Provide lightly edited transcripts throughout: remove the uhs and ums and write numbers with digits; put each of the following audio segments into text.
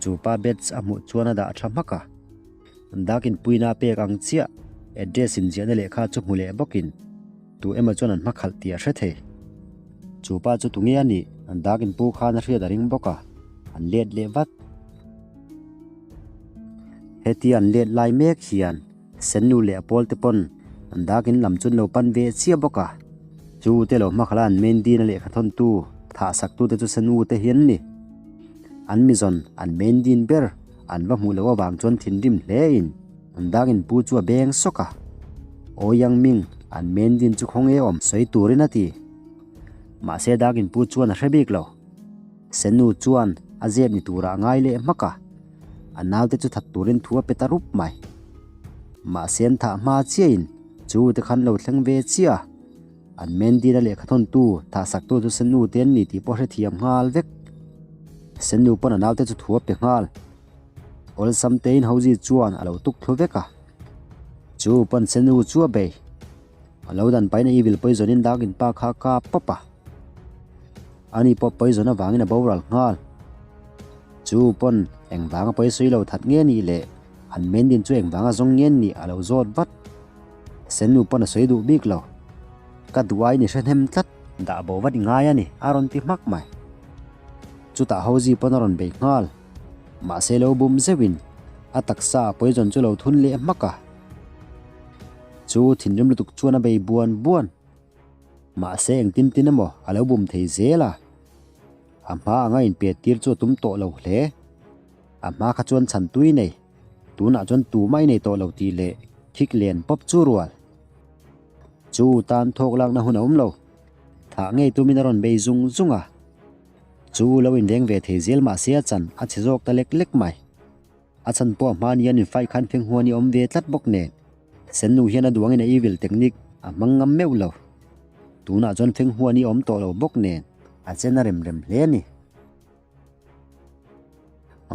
Chu pa badge a hmuh chuan a dah tha hmak a. Dakin puina a pek ang chiah address inziahna lehkha chu hmu leh bawkin tu emaw chuan an hma khalh tih a hre thei. Chu pa chu tunge a nih? Dakin pu khan a hriat a ring bawk a, an let leh vat. Hetia an let lai mek hian Sennu leh a pawl te pawn an dakin lam chu an lo pan ve chiah bawk a. Chu te lo hma khala an main dina lehkha thawntu thah sak tu te chu Sennu te hi an ni. An mizawn an main din ber an va hmuh loh avang chuan thinrim hle in an dakin pu chu a beng sawk a. Aw Yang Ming an main din chu khawnge awm sawi turin a ti. Mahse dakin pu chuan a hre bik lo. Sennu chuan a zep ni turah a ngai leh hmak a. A naute chu that turin thu a pe ta rup mai. Mahse an thah hma chiahin chu te khan lo thleng ve chiah a, an Mendina lehkha thawntu thah saktu chu Sennu te an ni tih pawh hrethiam nghal vek. Sennu pawn a naute chu thu a pe nghal. Awlsam tein Hozi chuan a lo tuk thlu vek a, chu pawn Sennu chu a bei. A lo dan pahin a evil poison in dakin pa kha a kap pawp a. Ani pawh poison avangin a boral nghal. Chu pawn engvanga pawisawi lo that nge nih leh an main din chu engvanga zawng nge nih a lo zawt vat. Sennu pawn a sawi duh bik lo. Ka duh ai ni hre hnem tlat. Dah bo vat i ngai a ni, a rawn ti hmak mai. Chutah Hozi pawn a rawn bei nghal. Mahse lo bum zeuhin a taksa a poison chu lo thun leh hmak a. Chu thinrim lutuk chuan a bei buan buan. Mahse engtin tin emaw a lo bum thei zel a. A hma anga inpet tir chu a tum tawh lo hle. A hma kha chuan chhan tui nei, tunah chuan tumah i nei tawh lo tih leh khik len pawp chu rual. Chu tan thawk lakna hun a awm lo. Thah ngei tumin a rawn bei zung zung a. Chu lo inveng ve thei zel mahse a chan a chhe zawk ta lek lek mai. A chhan pawh a hma ni an infight khan feng huan i awm ve tlat bawk nen. Sennu hian a duangin a evil technique a hmang ngam meuh lo. Tunah chuan feng huan i awm tawh lo bawk nen a chen a rem rem hle a ni.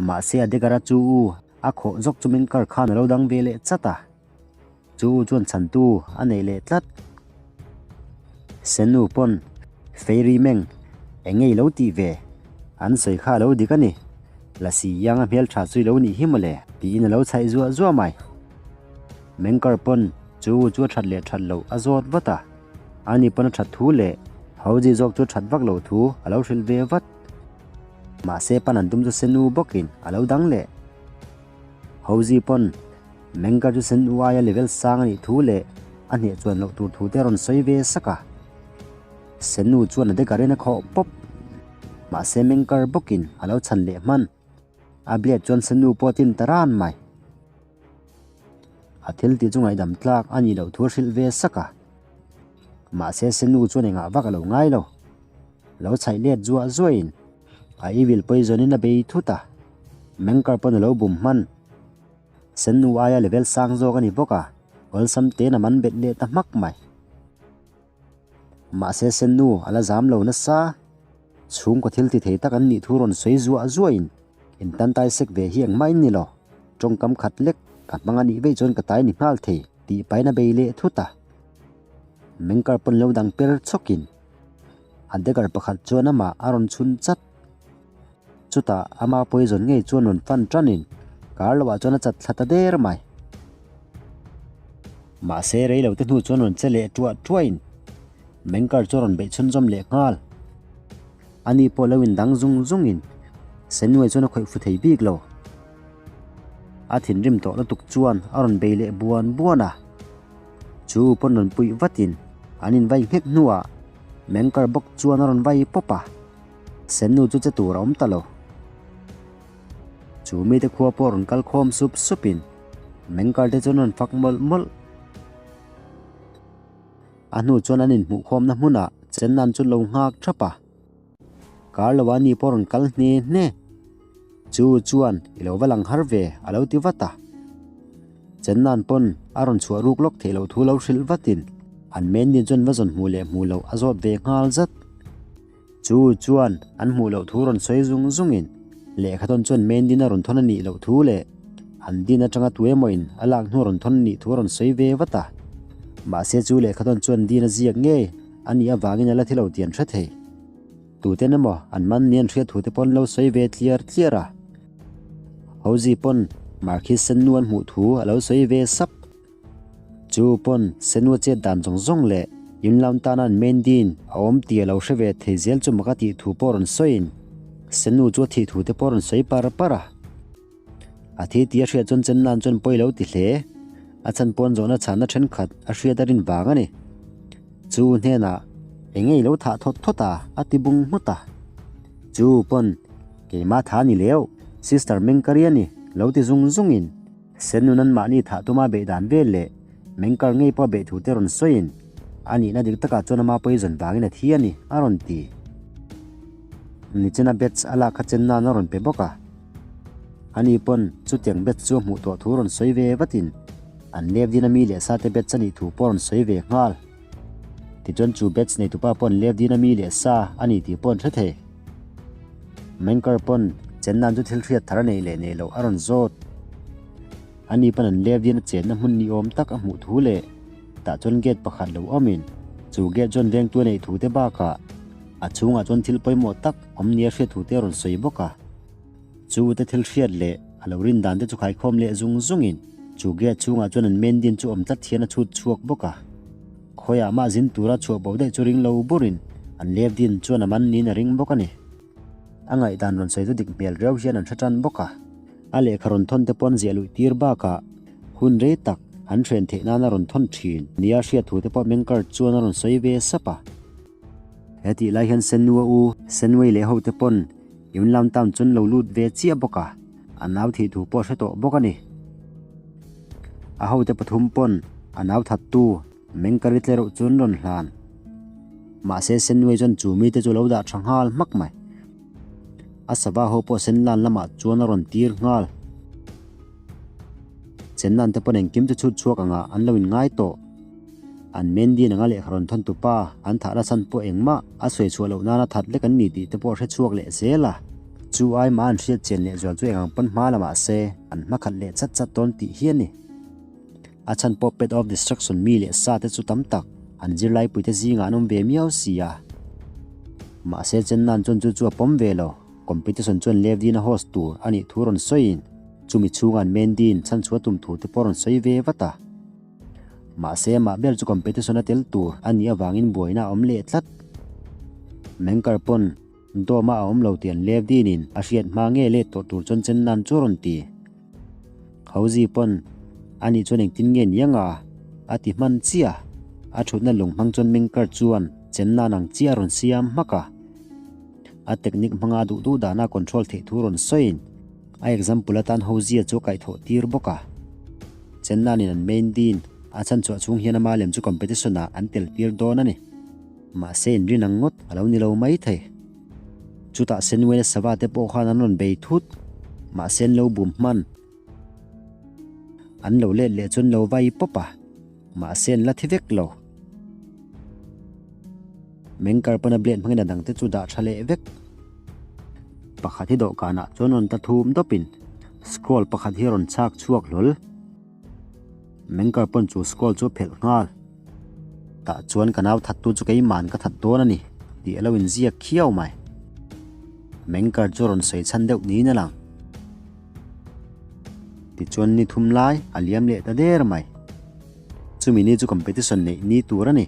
Mahse a dagger-a chu u a khawh zawk chu Mengkar khan a lo dang ve leh chat a. Chu u chuan chhantu a neih leh tlat. Sennu pawn Fairy Meng eng nge i lo tih ve? An sawi kha a lo dik a ni. Lasi ianga hmeltha chu i lo nih hi mawle tiin a lo chhaih zuah zuah mai. Mengkar pawn chu u chu a that leh that loh a zawt vat a. Ani pawn a that thu leh Hauji zawk chu a that vak loh thu a lo hrilh ve vat. Mahse pan an tum chu Sennu bawkin a lo dang leh. Hauji pawn Mengkar chu Sennu aia level sang a nih thu leh a hneh chuan loh tur thu te a rawn sawi ve sak a. Sennu chuan a dekarin a khawh pawp. Mahse Mengkar bawkin a lo chhan leh hman. A blade chuan Sennu pawh a tin ta ran mai. A thil tih chu ngaihdam tlak a nih loh thu a hrilh ve sak a. Mahse Sennu chuan engah vak a lo ngai lo. Lo chhaih let zuah zuahin a evil poison in a bei thut a. Mengkar pawn a lo bum hman. Sennu aia level sang zawk a ni bawk a, awlsam tein a man bet leh ta hmak mai. Mahse Sennu a la zam lo nasa. Chhungkaw thil ti thei tak an nih thu rawn sawi zuah zuahin intantai sek ve hi engmah in ni lo. Tawngkam khat lek ka hmang a nih veih chuan ka tai ni nghal thei tih pahin a bei leh thut a. Mengkar pawn lo dang per chhawkin a dagger pakhat chuan amah a rawn chhun chat. Chutah ama poison ngei chuan rawn fan tanin kar loah chuan a chat thla ta der mai. Mahse rei lo te hnu chuan rawn che leh tuah tuahin Mengkar chu a rawn beih chhunzawm leh nghal. Ani pawh lo indang zung zungin Senue chuan a khawih fu thei bik lo. A thinrim tawh lutuk chuan a rawn bei leh buan buan a. Chu pawn rawn puih vatin an invai nghek hnuah Mengkar bawk chuan a rawn vai pawp a. Sennu chu che tur a awm ta lo. Chu mite khua pawh rawn kal khawm sup supin Mengkar te chuan rawn fak mawlh mawlh. A hnu chuan an inhmuhkhawmna hmunah Chennan chu lo nghak thap a. Kar lo a ni pawh rawn kal hne hne. Chu chuan i lo va lang har ve a lo ti vat a. Chennan pawn a rawn chhuah ruk lawk theih loh thu lo hrilh vatin an main din chuan va zawn hmuh leh hmuh loh a zawt ve nghal zat. Chu chuan an hmuh loh thu rawn sawi zung zungin lehkha thawn chuan main din a rawn thawn a nih loh thu leh an din atanga tu emawin a lak hnu a rawn thawn a nih thu a rawn sawi ve vat a. Mahse chu lehkha thawn chuan din a ziak ngei a nih avangin a la thi lo tih an hre thei. Tuten emaw an man ni an hriat thu te pawh an lo sawi ve tliar tliar a. Hozi pawn Markhi Sennu an hmuh thu a lo sawi ve sap. Chu pawn Sennu a chet dan zawng zawng leh Yunlam tana an main din a awm tih a lo hre ve thei zel chu mak a tih thu pawh rawn sawiin Sennu chu a thih thu te pawh rawn sawi par par a. A thi tih a hriat chuan Chennan chuan pawi lo ti hle. A chhan pawn zawhna chhanna thenkhat a hriat a rin vang a ni. Chu hnenah eng nge i lo thah thawt thawt a? a ti bung nghut a. Chu pawn keimah tha ni leu, Sister Mengkari a ni, lo ti zung zungin Sennu nan mahni thah tuma beih dan vel leh Mengkar ngei pawh a beih thu te rawn sawiin a nihna dik takah chuan ama poison vangin a thi a ni, a rawn ti. Nichina batch a lak kha Chennan a rawn pe bawk a. Ani pawn chutiang batch chu a hmuh tawh thu rawn sawi ve vatin an lep din a mi leh sa te batch a nih thu pawh rawn sawi ve nghal. Tichuan chu batch neitupa pawn lep din a mi leh sa a ni tih pawh an hre thei. Mengkar pawn Chennan chu thil hriat thar a neih leh neih loh a rawn zawt. Ani pawn an lep din a chenna hmun ni awm tak a hmuh thu leh tah chuan gate pakhat lo awmin chu gate chuan vengtu a neih thu te bakah a chhungah chuan thil pawimawh tak awm nia hriat thu te a rawn sawi bawk a. Chu te thil hriat leh a lo rin dan te chu khaikhawm leh zung zungin chu gate chhungah chuan an main din chu awm tlat hian a chhut chhuak bawk a. Khawiah mah zin tura chhuah bo daih chu ring lo burin an lep din chuan a man niin a ring bawk a ni. A ngaihdan rawn sawi chu dik hmel riau hian an hre tan bawk a. A lehkha rawn thawn te pawh an ziah luih tir bakah hun rei tak an hren theih nana rawn thawn thin nia hriat thu te pawh Mengkar chuan a rawn sawi ve sap a. He tih lai hian Senua u Senwei leh hote pawn Yunlam town chuan lo lut ve chiah bawk a, a nau thih thu pawh a hre tawh bawk a ni. A hote pathum pawn a nau thattu Mengkari tle reuh chuan rawn hlan. Mahse Senwei chuan chu mite chu lo dah tha nghal hmak mai. A sava ho pawh Senlan lamah chuan a rawn tir nghal. Chennan te pawn engkim chu chhut chhuak angah an lo inngai tawh. An Mandy nanga lehkha rawn thawn tupa an thah nachhan pawh engmah a sawi chhuah loh nana that lek an ni tih te pawh hre chhuak leh zel a. Chu ai mah an hriat chian leh zual chu engang pawn hma la mahse an hma khat leh chat chat dawn tih hi a ni. A chhan pawh Path of Destruction mi leh sa te chu tam tak an zirlaipui te zingah an awm ve miau si a. Mahse Chennan chuan chu chu a pawm ve lo. Competition chuan Levdin a host tur a nih thu rawn sawiin chumi chhunga an main dean chhanchhuah tum thu te pawh rawn sawi ve vat a. Mahse amah ber chu competition a tel tur a nih avangin buaina a awm leh tlat. Mengkar pawn dawm a a awm lo tih an Levdin in a hriat hma nge let tawh tur chuan Chennan chu a rawn ti. Hauzi pawn a nih chuan engtin nge ni anga a ti hman chiah. A thutna lung hmang chuan Mengkar chuan Chennan ang chiah a rawn siam hmak a. A technique hmanga duh duh dana control theih thu rawn sawiin a example atan Hozia chu a kaihthawh tir bawk a. Chennanin an main dean a chhanchhuah chhung hian ama lem chu competition ah an tel tir dawn a ni. Mahse inrin ang ngawt a lo ni lo mai thei. Chutah Senwena sava te pawh khan an rawn bei thut. Mahse an lo bum hman. An lo let leh chuan lo vai pawp a. Mahse an la thi vek lo. Mengkar pawn a blade hmangin a dangte chu dah tha leh vek. Pakhat hi dawhkanah chuan rawn ta thum dawpin scroll pakhat hi a rawn chhak chhuak hlawl. Mengkar pawn chu scroll chu a phelh nghal. Tah chuan ka nau thattu chu keima'n ka that dawn a ni tih a lo inziak khiau mai. Mengkar chu a rawn sawi chhan deuh niin a lang. Tichuan ni thum lai a liam leh ta der mai. Chumi ni chu competition neih ni tur a ni.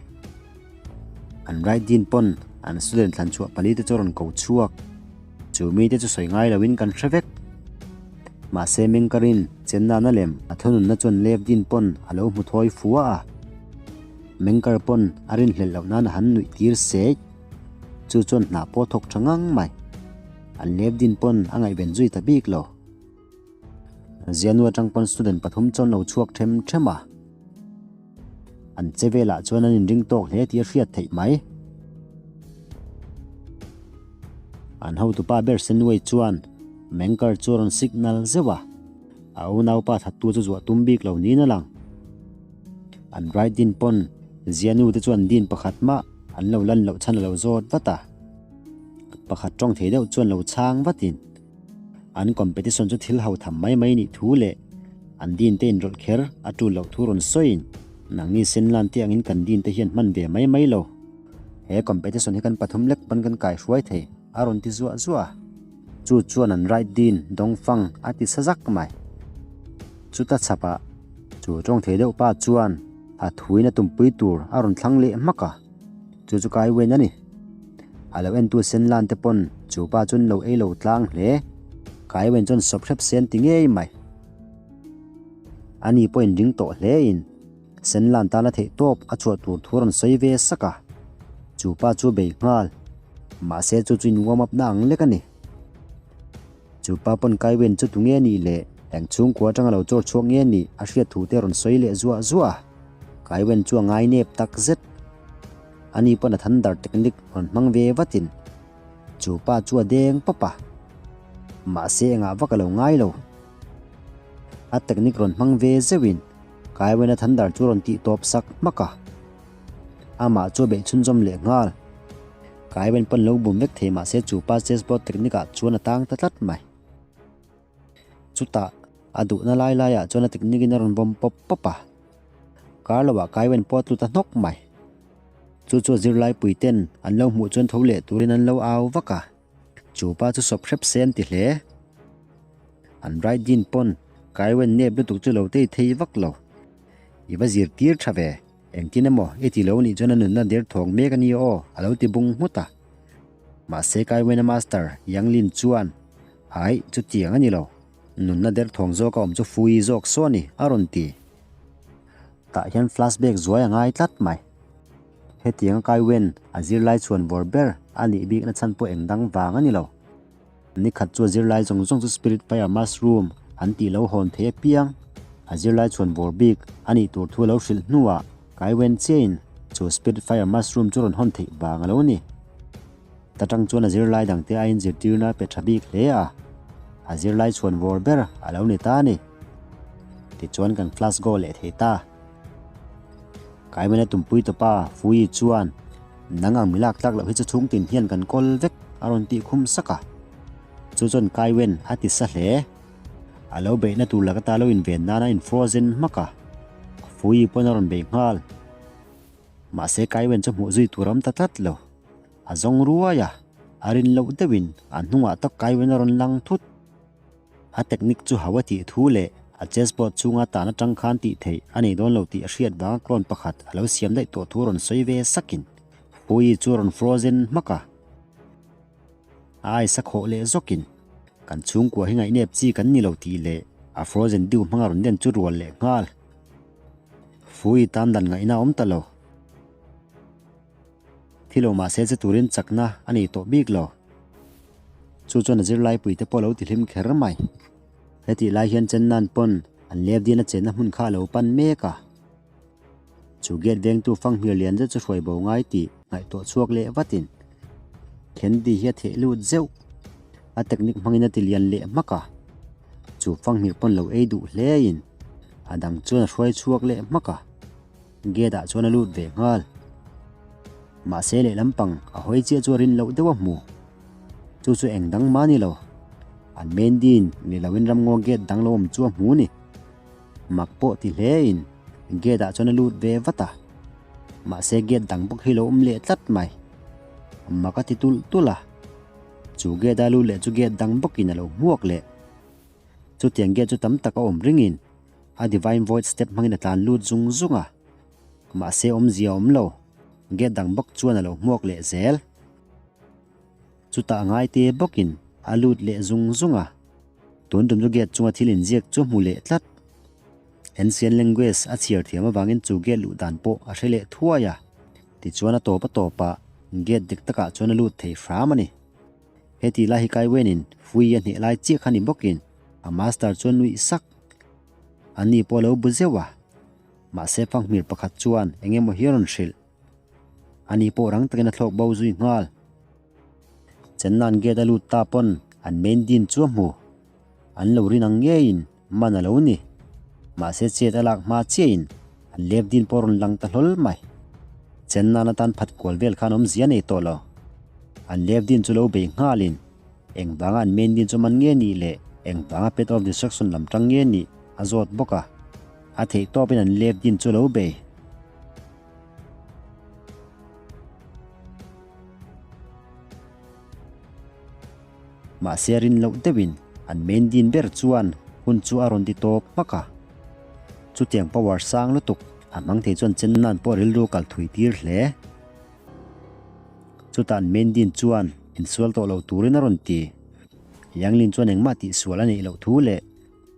An right dean pawn an student thlan chhuah pali te chu a rawn ko chhuak. Chu mi te chu sawi ngai loin kan hre vek. Mahse Mengkarin Chennana lem a thununna chuan left dean pawn a lo hmu thawi fua a. Mengkar pawn a rinhlelh loh nan a han nuih tir sek. Chu chuan hna pawh thawk tha ngang mai. An left dean pawn a ngaihven zui ta bik lo. Zianu atang pawn student pathum chuan lo chhuak them them a. An che velah chuan an inring tawk hle tih a hriat theih mai. An hotupa ber Senway chuan Mengkar chu a rawn signal zeuh a. A unaupa thattu chu zuah tum bik lo niin a lang. An right din pawn Zianu te chuan din pakhat mah an lo lan loh chhan a lo zawt vat a. Pakhat tawng thei deuh chuan lo chhang vatin. An competition chu thil ho tham mai mai nih thu leh an din te inrawlh kher a tul loh thu rawn sawiin nangni Senlan te angin kan din te hian hman ve mai mai lo. He competition hi kan pathum lek pawn kan kai hruai thei a rawn ti zuah zuah a. Chu chuan an right din Dongfang a ti sa zak mai. Chuta chhapah chu tawng thei deuh pa chuan a thuin a tumpui tur a rawn thlang leh hmak a, chu chu Kai Wen a ni. A lo entu sen lan te pawn chu pa chuan lo ei lo tlang hle. Kai Wen chuan sawp hrep sen ti ngei mai. Ani pawhin ring tawh hle in sen lan tana theih tawp a chhuah tur thu a rawn sawi ve sak a, chu pa chu a bei nghal. Mahse chu chu in warm up na ang lek a ni. Chu pa pawn Kai Wen chu tunge a nih leh eng chhungkua atanga lo chawr chhuak nge a nih a hriat thu te a rawn sawi leh zuah zuah a. Kai Wen chu a ngai nep tak zet. Ani pawn a thunder technique rawn hmang ve vatin chu pa chu a deng pawp a. Mahse engah vak a lo ngai lo. A technique rawn hmang ve zeuhin Kai Wen a thunder chu rawn tih tawp sak hmak a. Amah chu a beih chhunzawm leh nghal. Kai Ben pawn lo bum vek thei mahse chu pa chessboard technique ah chuan a tang ta tlat mai. Chutah a duhna lai lai ah chuan a technique in a rawn vawm pawp pawp a. Kar lo ah Kai Ben pawh a tlu ta hnawk mai. Chu chu a zirlai pui ten an lo hmuh chuan tho leh turin an lo au vak a. Chu pa chu sawp hrep se an ti hle. An right din pawn Kai Wen nep lutuk chu lo tei thei vak lo. I va zirtir tha ve. Engtin emaw i ti lo nih chuan a nunna der thawng mek a ni aw, a lo ti bung nghut a. Mahse Kaiwena Master Yang Lin chuan, Aih, chutiang a ni lo. Nunna der thawng zawk a awm chu Fui zawk saw a ni, a rawn ti. Tah hian flashback zuai a ngai tlat mai. Hetianga Kaiwen a zirlai chhuan vawr ber a nih bikna chhan pawh eng dang vang a ni lo. Nikhat chu a zirlai zawng zawng chu Spirit Fire Mushroom an tih lo hawn thei apiang. A zirlai chhuan vawr bik a nih tur thu a lo hrilh hnuah Kai Wen chiahin chu Spirit Fire Mushroom chu rawn hawn theih vang a lo ni. Ta tang chuan a zirlai dangte aiin zirtirna a pe tha bik hle a, a zirlai chhuan vawr ber a lo ni ta a ni. Tichuan kan flash go leh thei ta. Kai Wen a tumpui tawpa Fuyi chuan, Nang ang mi lak tlak loh hi chu chhungtin hian kan kawl vek a rawn tih khum sak a. Chu chuan Kai Wen a ti sa hle. A lo beihna tur laka ta lo inven nan a in frozen hmak a. Fuyi pawn a rawn bei nghal. Mahse Kai Wen chu hmuh zui tur a awm ta tlat lo. A zawng ruai a, a rin loh deuhin a hnungah tak Kai Wen a rawn lang thut. A technique chu hau a tih thu leh a chessboard chhunga tan atang khan tih theih a nei dawn lo tih a hriat vanga clone pakhat a lo siam daih tawh thu rawn sawi ve sakin Hui chu a rawn frozen hmak a. A aisa khawh leh zawkin kan chhungkua hi ngaihnep chi kan ni lo tih leh a frozen dew hmanga rawn den chu rual leh nghal. Hui tan dan ngaihna a awm ta lo. Thi lo mahse che turin chakna a nei tawh bik lo. Chu chuan a zirlaipui te pawh a lo ti hlim kher mai. Hetih lai hian Chennan pawn an levdian a chenna hmun kha a lo pan mek a. Chu gate vengtu fanghmir lian zet chu hruai bo ngai tih ngaihtuah chhuak leh vatin Candy hi a theh lut zeuh. A technique hmangin a ti lian leh hmak a. Chu fanghmir pawn lo ei duh hlein a dang chuan a hruai chhuak leh hmak a. Gate ah chuan a lut ve nghal. Mahse lehlam pang a hawi chiah chu a rin loh deuh a hmu. Chu chu eng dang mah a ni lo. An main din ni loin ramngaw gate dang lo awm chu a hmu ni. Mak pawh ti hle in gate ah chuan a lut ve vat a. Mahse gate dang bawk hi lo awm leh tlat mai. Mak a ti tulh tulh a. Chu gate a lut leh chu gate dang bawkin a lo hmuak leh. Chutiang gate chu tam tak a awm ringin a Divine Void Step hmangin a tlan lut zung zung a, mahse awmzia a awm lo, gate dang bawk chuan a lo hmuak leh zel. Chutah a ngaite bawkin a lut leh zung zung a, tun tum chu gate chunga thil inziak chu a hmu leh tlat. Ancient Language a chhiar thiam avangin chu gate luh dan pawh a hre leh thuai a, tichuan a tawp a tawpah gate dik takah chuan a lut thei hram a ni. Heti lai hi Kai Wen-in Fui a hneh lai chiah kha ni bawkin a master chuan nuih sak. Ani pawh a lo bu zeuh a, mahse fanghmir pakhat chuan eng emaw hi a rawn hrilh. Ani pawh rang takin a thlawk bo zui nghal. Chenna'n gate a lut ta pawn an main din chu a hmu. An lo rin ang ngeiin man a lo ni. Mahse chet a lak hma chiahin an lep din pawh a rawn lang ta hlawl mai. Chenna'n atan phat kual vel khan awmzia nei tawh lo. An lep din chu lo bei nghalin engvanga an main din chu man nge nih leh engvanga Path of Destruction lam tang nge nih a zawt bawk a. A theih tawpin an lep din chu lo bei. Mahse rin loh deuhin an main din ber chuan hun chu a rawn ti tawp hmak a. Chutiang power sang lutuk a hmang thei chuan chen nan pawh rilru kal thui tir hle. Chutah an main din chuan insual tawh lo turin a rawn ti. Yanglin chuan engmah tihsual a neih loh thu leh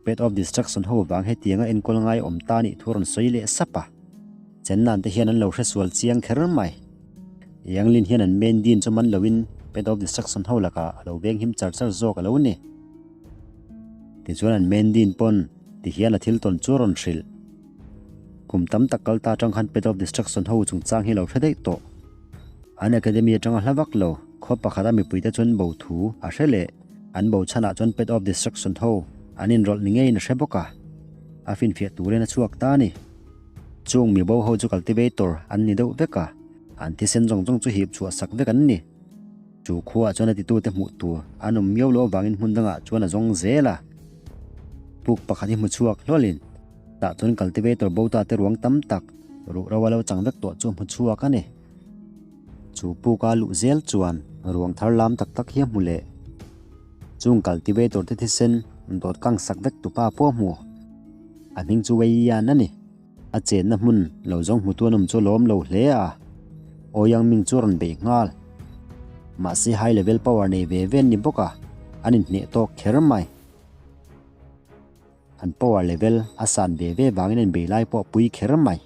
Path of Destruction ho vang hetianga enkawl ngai awm ta nih thu rawn sawi leh sap a. Chennan te hian an lo hresual chiang kher mai. Yanglin hian an main din chu man loin Path of Destruction ho lakah a lo veng him char char zawk a lo ni. Tichuan an main din pawn ti hian a thil tawn chu a rawn hrilh. Kum tam tak kal ta atang khan Path of Destruction ho chungchang hi lo hre daih tawh. An academy atanga hla vak lo, khaw pakhata mipuite chuan bo thu a hre leh. An bo chhanah chuan Path of Destruction ho an inrawlh ni ngeiin a hre bawk a, a finfiah turin a chhuak ta a ni. Chung mi bo ho chu cultivator an ni deuh vek a, an thisen zawng zawng chu hip chhuah sak vek an ni. Chu khuaah chuan a titute hmuh tur an awm miau loh avangin hmun dangah chuan a zawng zel a. Puk pakhat hi hmu chhuak hlawlin tah chuan cultivator bo ta te ruang tam tak ruhro a lo chang vek tawh chu a hmu chhuak a ni. Chu puk a luh zel chuan ruang thar lam tak tak hi a hmu leh. Chung cultivator te thisen dawt kang sak vek tupa pawh a hmu. A hming chu Wei Yan a ni. A chenna hmun lo zawng hmutu an awm chu a lawm lo hle a, Ouyang Ming chu a rawn beih nghal. Mahse high level power nei ve ve an ni bawk a, an inhneh tawk kher mai. An power level a san ve ve vangin an bei lai pawh a pui kher mai.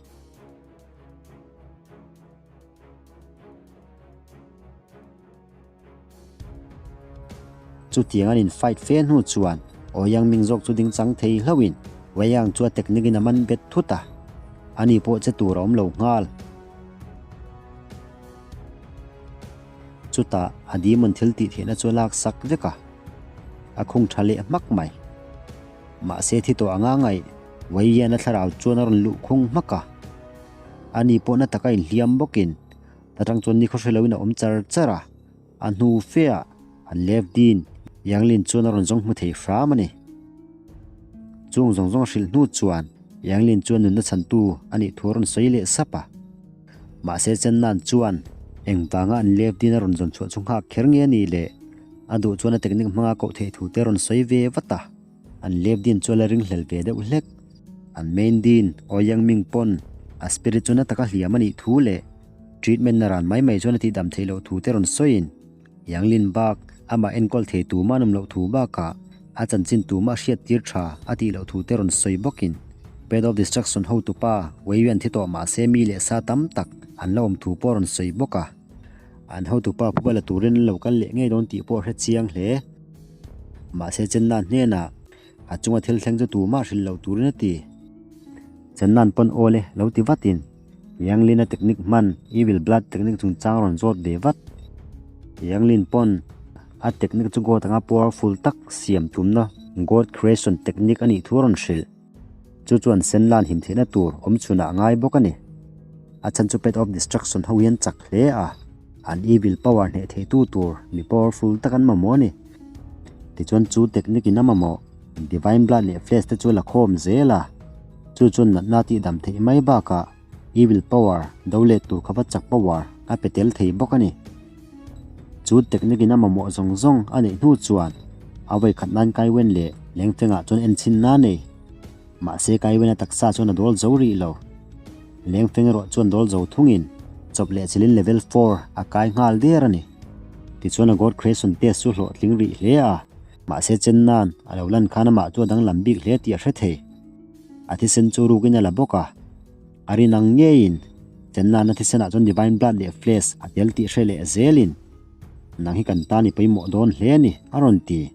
Chutiang an in fight fe hnu chuan Ouyang Ming zawk chu ding chang thei hlauhin Wei Yang chu a technique in a man bet thut a, ani pawh che tur a awm lo nghal. Chutah a demon thil tih theihna chu a lak sak vek a, a khung tha leh hmak mai. Mahse thi tawh anga ngaih Wei Yan a thlarau chuan a rawn luh khung hmak a, ani pawh na taka inhliam bawkin ta tang chuan nikhaw hre loin a awm char char a, a hnu feah an left din Yang Lin chuan a rawn zawng hmu thei hram a ni. Chung zawng zawng a hrilh hnu chuan Yang Lin chuan nunna chhantu a nih thu a rawn sawi leh sap a. Mahse Chen Nan chuan engvanga an left din a rawn zawn chhuah chu nghak kher nge a nih le? A duh chuan a technique hmanga koh theih thu te a rawn sawi ve vat a. An left din chu a la ringhlel ve deuh hlek. An main din Ouyang Ming pawn a spirit chu na taka hliam a nih thu leh treatment na ran mai mai chuan a tihdam theih loh thu te rawn sawiin Yang Lin bak amah enkawl thei tumah an awm loh thu bakah a chanchin tumah hriat tir tha a tih loh thu te rawn sawi bawkin Path of Destruction hotupa Wei Yuan thi tawh mahse mi leh sa tam tak an la awm thu pawh a rawn sawi bawk a. An hotupa phuba la turin an lo kal leh ngei dawn tih pawh a hre chiang hle. Mahse Chennan hnenah a chunga thil thleng chu tumah hrilh loh turin a ti. Chennan pawn aw le lo ti vatin Yanglin a technique hman Evil Blood technique chungchang rawn zawt ve vat. Yanglin pawn a technique chu God anga powerful tak siam tumna God Creation technique a nih thu a rawn hrilh. Chu chuan Senlan him theihna tur awm chhunah a ngai bawk a ni. A chhan chu Path of Destruction ho hian chak hle a, an evil power hneh theitu tur mi powerful tak an mamawh a ni. Tichuan chu technique in a mamawh Divine Blood leh Flesh te chu la khawm zel a, chu chuan natna tihdam theih mai bakah Evil power do let tur kha va chak power a pe tel thei bawk a ni. Chu technique in a mamawh zawng zawng a neih hnu chuan a vawi khat nan Kaiwen leh Lengfengah chuan enchhin na nei. Mahse Kaiwen a taksa chuan a dawl zo rih lo. Lengfeng erawh chuan dawl zo thungin chawp leh chilin level four a kai nghal der a ni. Tichuan a God Creation test chu hlawhtling rih hle a, mahse chen nan a lo lan khan amah chu a danglam bik hle tih a hre thei. A thisen chu rukin a la bawk a. A rin ang ngeiin Chennan a thisenah chuan Divine Blood leh Flesh a tel tih hre leh zelin nang hi kan tan i pawimawh dawn hle a ni a rawn ti.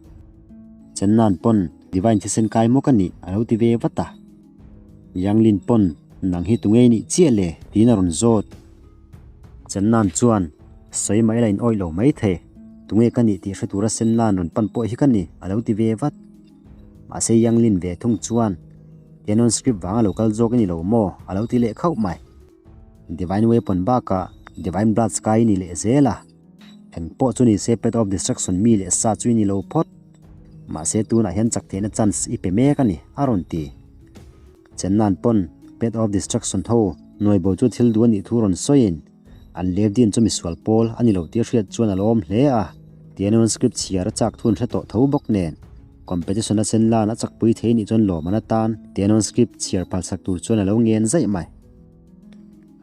Chennan pawn Divine thisen kai maw ka nih a lo ti ve vat a. Yanglin pawn nang hi tungei nih chiah le tiin a rawn zawt. Chennan chuan sawi mai la in awih lo mai thei tunge ka nih tih hre tura Senlan rawn pan pawh hi ka ni a lo ti ve vat. Mahse Yanglin ve thung chuan Canon script vanga lo kal zawk i ni lo maw? a lo ti leh khauh mai. Divine Weapon bakah Divine Blood Sky i ni leh zel a. Eng pawh chu ni se Path of Destruction mi leh sa chu i ni lo phawt. Mahse tunah hian chak theihna chance i pe mek a ni, a rawn ti. Chennan pawn Path of Destruction ho nuaibo chu thil duh a nih thu rawn sawiin an Levdin chu misual pawl a ni lo tih a hriat chuan a lawm hle a. Tianun script chhiar a chak thun hre tawh tho bawk nen, competition a sen lan a chakpui thei nih chuan lawm an atan Tianun script chhiar phalsak tur chuan a lo ngen zaih mai.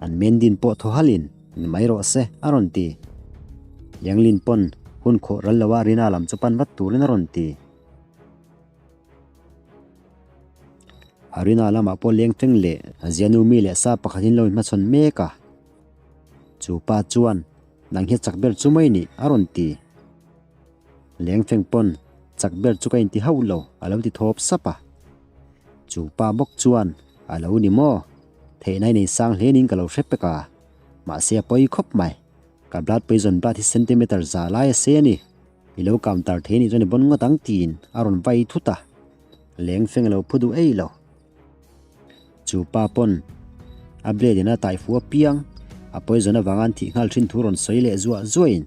An men din pawh thaw halin, Ni mai rawh se, a rawn ti. Yanglin pawn hun khawh ral loa Rina lam chu pan vat turin a rawn ti. Arina lamah pawh leng feng leh Zianu mi leh sa pakhatin lo inhmachhawn mek a. Chu pa chuan, Nang hi chak ber chu mai nih, a rawn ti. Leng feng pawn, Chak ber chu ka inti hauh lo, a lo ti thawp sap a. Chu pa bawk chuan, A lo ni maw? Theihna i nei sang hle niin ka lo hre pek a. Mahse a pawi khawp mai. Ka blood poison blood hi centimeter za lai a sei a ni. I lo counter thei nih chuan i bawn ngawt ang tiin a rawn vai thut a, leng feng a lo phu duh ei lo. Chu pa pawn a blade in a tai fu apiang, a poison avanga an thih nghal thin thu rawn sawi leh zuah zuahin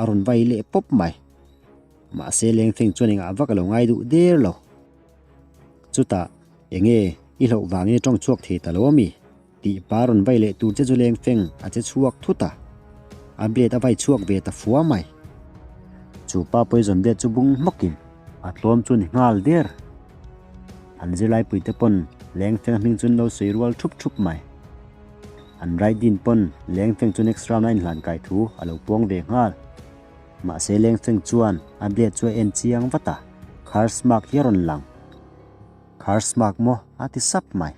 a rawn vai leh pawp mai. Mahse leng feng chuan engah vak a lo ngai duh der lo. Chutah, Enge i hlauh vangin i tawng chhuak thei ta lo ami? Tih pa rawn vai leh tur che chu leng feng a che chhuak thut a, a blade a vai chhuak ve ta fua mai. Chu pa poison blade chu bung hmawkin a tlawm chu ni nghal der. An zirlaipui te pawn leng feng hming chu an lo sawi rual thup thup mai. An right din pawn leng feng chu next round a inhlan kai thu a lo puang ve nghal. Mahse leng feng chuan a blade chu a en chiang vat a, curse mark hi a rawn lang. Curse mark maw? a ti sap mai.